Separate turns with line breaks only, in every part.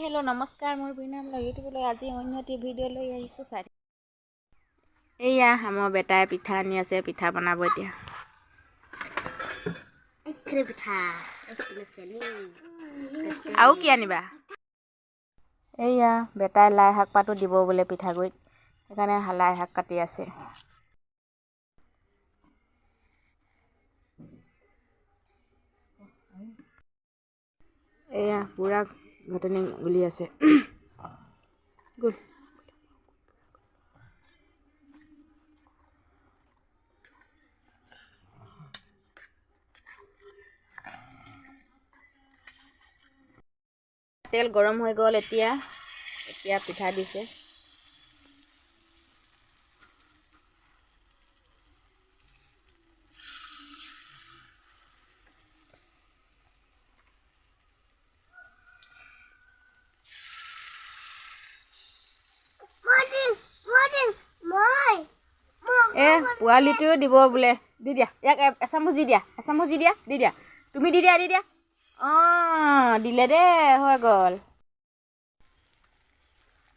Hello' নমস্কাৰ, মোৰ বিনা ইউটিউবলৈ আজি অন্য এটি ভিডিঅ' লৈ আহিছোঁ। চাই এইয়া আমাৰ বেটাই পিঠা আনি আছে, পিঠা বনাব এতিয়া।
পিঠা।
আৰু কি আনিবা? এইয়া বেটাই লাই শাক পাতো দিব বোলে পিঠাগুড়িত, সেইকাৰণে লাই শাক কাটি আছে। এয়া পুৰা ঘটনি গুলি আছে। গুড। তেল গৰম হৈ গ'ল, এতিয়া এতিয়া পিঠা দিছে। এ পোৱালিটোও দিব বোলে, দি দিয়া ইয়াক এচামুচ দি দিয়া, এচামুচ দি দিয়া, দি দিয়া, তুমি দি দিয়া, দি দিয়া। অঁ, দিলে দেই, হৈ গ'ল।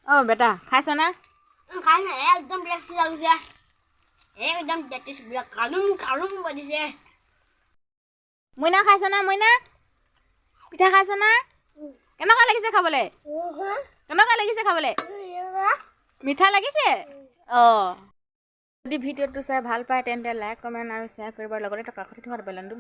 অঁ বেটা, খাইছ না?
খাইছো, একদম টেষ্টি লাগিছে, একদম টেষ্টি, কালুম কালুম বাজিছে।
মইনা খাইছ না? মইনা পিঠা খাইছ না? কেনেকুৱা লাগিছে খাবলৈ? কেনেকুৱা লাগিছে খাবলৈ? মিঠা লাগিছে। অঁ, যদি ভিডিঅ'টো চাই ভাল পায় তেন্তে লাইক, কমেণ্ট আৰু শ্বেয়াৰ কৰিবৰ লগতে কাষতে থকা বেলনটো